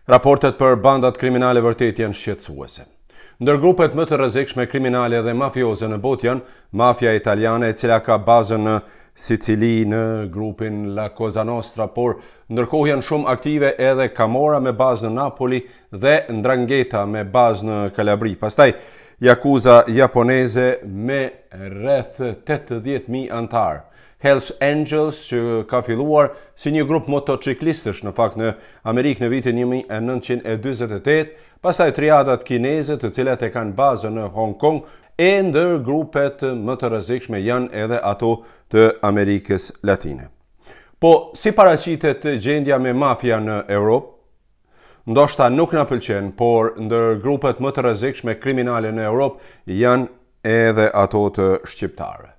Raportet për bandat kriminale vërtet janë shqetësuese. Ndër grupet më të rrezikshme kriminale dhe mafioze në botë janë mafia italiane e cila ka bazën në Sicili në grupin La Cosa Nostra, por ndërkohë janë shumë aktive edhe Camorra me bazë në Napoli dhe Ndrangheta me bazë në Kalabri. Pastaj Yakuza japoneze me rreth 80.000 anëtarë. Hells Angels që ka filluar si një grup motociklistësh në fakt në Amerikë në vitin 1948, pastaj triadat kineze të cilat e kanë bazën në Hong Kong, e ndër grupet më të rrezikshme janë edhe ato të Amerikës Latine. Po, si paraqitet gjendja me mafia në Europë? Ndoshta nuk na pëlqen, por ndër grupet më të rrezikshme kriminale në Europë janë edhe ato të shqiptarëve.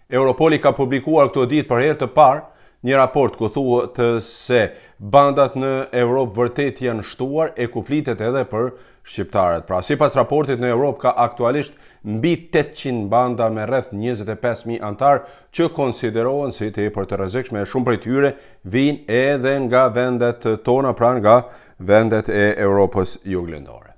Europoli ka publikuar këto ditë për herë të parë një raport ku thuhet se bandat në Europë vërtet janë shtuar e ku flitet edhe për shqiptarët. Pra, sipas raportit në Europë ka aktualisht mbi 800 banda me rreth 25.000 anëtarë që konsiderohen si tepër të rrezikshme e shumë prej tyre vijnë edhe nga vendet tona, pra nga vendet e Europës juglindore.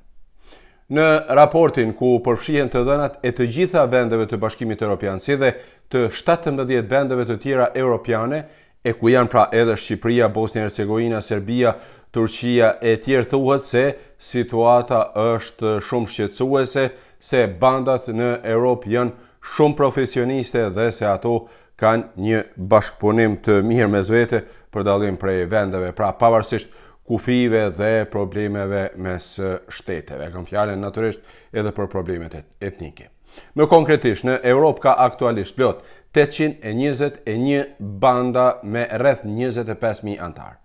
Në raportin ku përfshihen të dhënat e të gjitha vendeve të Bashkimit Europian, si dhe të 17 vendeve të tjera europiane, e ku janë pra edhe Shqipëria, Bosnia Hercegovina, Serbia, Turqia e tjerë thuhet se situata është shumë shqetësuese, se bandat në Europë janë shumë profesioniste dhe se ato kanë një bashkëpunim të mirë mes vete për dallim prej vendeve, pra pavarësisht kufijve dhe problemeve mes shteteve. Kam fjalën natyrisht edhe për problemet etnike. Më konkretisht, në Europë ka aktualisht plot 821 banda me rreth 25.000 anëtarë.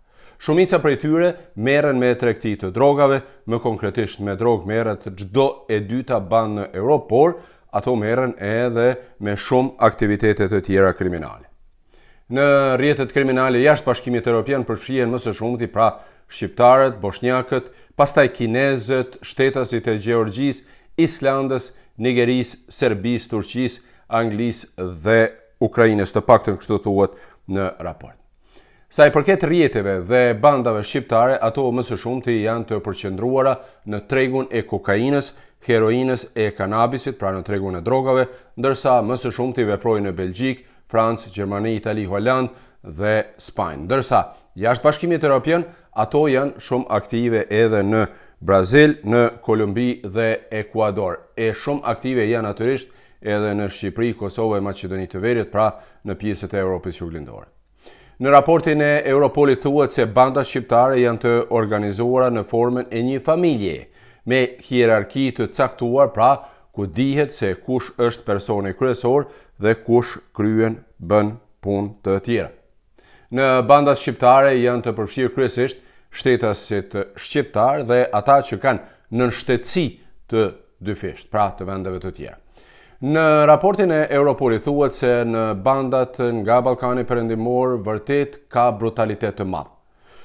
Shumica prej tyre merren me tregti të drogave, më konkretisht me drogë merret çdo e dyta bandë në Europë, por ato merren edhe me shumë aktivitete të tjera kriminale. Në rrjetet kriminale jashtë Bashkimit Europian përfshihen më së shumti pra shqiptarët, boshnjakët, pastaj kinezët, shtetasit e Gjeorgjisë, Islandës, Nigerisë, Serbisë, Turqisë, Anglisë dhe Ukrainës, të paktën kështu thuhet në raport. Sa i përket rrjeteve dhe bandave shqiptare, ato më së shumti janë të përqendruara në tregun e kokainës, heroinës e kanabisit, pra në tregun e drogave, ndërsa më së shumti veprojnë në Belgjikë, Francë, Gjermani, Itali, Holandë dhe Spanjë. Ndërsa jashtë Bashkimit Europian, ato janë shumë aktive edhe në Brazil, në Kolumbi dhe Ekuador. E shumë aktive janë natyrisht edhe në Shqipëri, Kosovë e Maqedoni të Veriut, pra në pjesët e Europës Juglindore. Në raportin e Europolit thuhet se bandat shqiptare janë të organizuara në formën e një familjeje, me hierarki të caktuar, pra ku dihet se kush është personi kryesor dhe kush kryen bën punë të tjera. Në bandat shqiptare janë të përfshirë kryesisht shtetasit shqiptarë dhe ata që kanë nënshtetësi të dyfishtë, pra të vendeve të tjera. Në raportin e Europolit thuhet se në bandat nga Ballkani Perëndimor vërtet ka brutalitet të madh.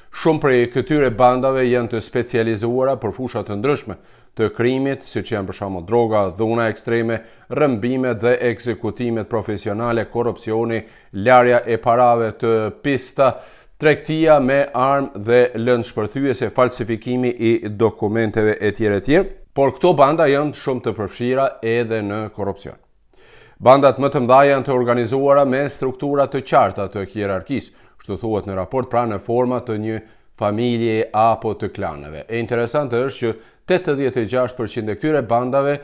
Shumë prej këtyre bandave janë të specializuara për fusha të ndryshme të krimit, siç janë për shembull droga, dhuna ekstreme, rrëmbimet dhe ekzekutimet profesionale, korrupsioni, larja e parave të pista, tregtia me armë dhe lëndë shpërthyese, falsifikimi i dokumenteve etj etj. Por këto banda janë shumë të përfshira edhe në korrupsion. Bandat më të mëdha janë të organizuara me struktura të qarta të hierarkisë, kështu thuhet në raport, pra në forma të një familje apo të klaneve. E interesante është që 86% e këtyre bandave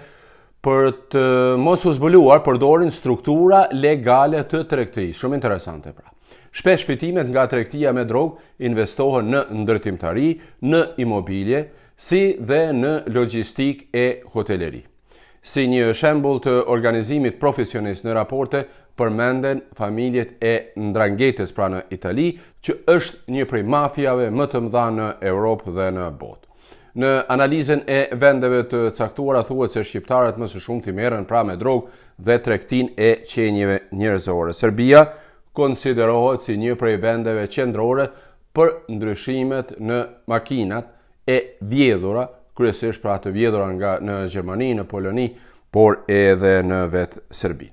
për të mos u zbuluar përdorin struktura legale të tregtisë. Shumë interesante pra. Shpesh fitimet nga tregtia me drogë investohen në ndërtimtari, në imobilje, si dhe në logjistikë e hoteleri. Si një shembull të organizimit profesionist në raporte përmenden familjet e Ndranghetës pra në Itali, që është një prej mafiave më të mëdha në Europë dhe në botë. Në analizën e vendeve të caktuara thuhet se shqiptarët më së shumti merren pra me drogë dhe tregtinë e qenieve njerëzore. Serbia konsiderohet si një prej vendeve qendrore për ndryshimet në makinat e vjedhura, kryesisht pra të vjedhura nga në Gjermani, në Poloni, por edhe në vetë Serbi.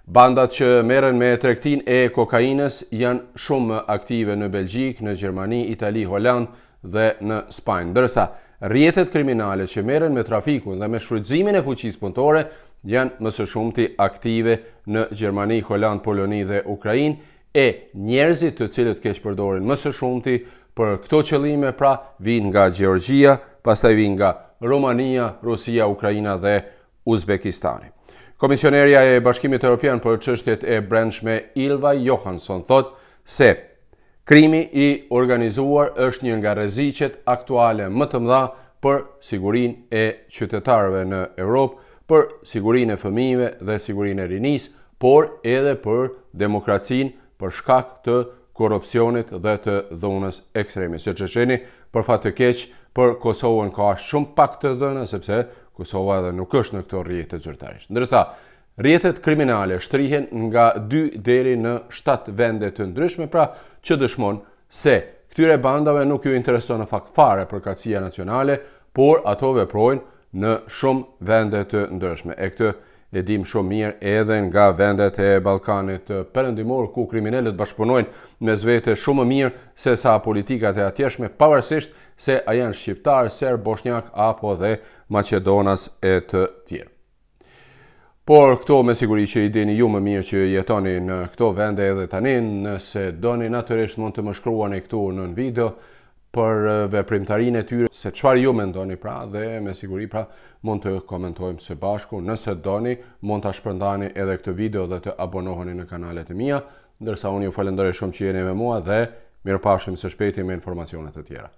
Bandat që merren me tregtinë e kokainës janë shumë aktive në Belgjikë, në Gjermani, Itali, Holandë dhe në Spanjë. Ndërsa rrjetet kriminale që merren me trafikun dhe me shfrytëzimin e fuqisë punëtore janë më së shumti aktive në Gjermani, Holandë, Poloni dhe Ukrainë, e njerëzit të cilët keqpërdoren më së shumti për këto qëllime pra vijnë nga Gjeorgjia, pastaj vijnë nga Rumania, Rusia, Ukraina dhe Uzbekistani. Komisionerja e Bashkimit Europian për çështjet e brendshme Ylva Johansson thotë se krimi i organizuar është një nga rreziqet aktuale më të mëdha për sigurinë e qytetarëve në Europë, për sigurinë e fëmijëve dhe sigurinë e rinisë, por edhe për demokracinë për shkak të korrupsionit dhe të dhunës ekstreme. Siç e shihni, për fat të keq, për Kosovën ka shumë pak të dhëna, sepse Kosova edhe nuk është në këto rrjete zyrtarisht. Ndërsa, rrjetet kriminale shtrihen nga 2 deri në 7 vende të ndryshme, pra që dëshmon se këtyre bandave nuk ju intereson në fakt fare përkatësia nacionale, por ato veprojnë në shumë vende të ndryshme. E këtë e dimë shumë mirë edhe nga vendet e Ballkanit Perëndimor ku kriminelët bashkëpunojnë mes vete shumë më mirë se sa politikat e atjeshme, pavarësisht se a janë shqiptarë, serbë, boshnjakë apo dhe maqedonas e të tjerë. Por këto me siguri që i dini ju më mirë që jetoni në këto vende edhe tani, nëse doni natyrisht mund të më shkruani këtu në video për veprimtarinë e tyre, se çfarë ju mendoni pra dhe me siguri pra mund të komentojmë së bashku. Nëse doni, mund ta shpërndani edhe këtë video dhe të abonoheni në kanalet e mia, ndërsa unë ju falenderoj shumë që jeni me mua dhe mirupafshim së shpejti me informacione të tjera.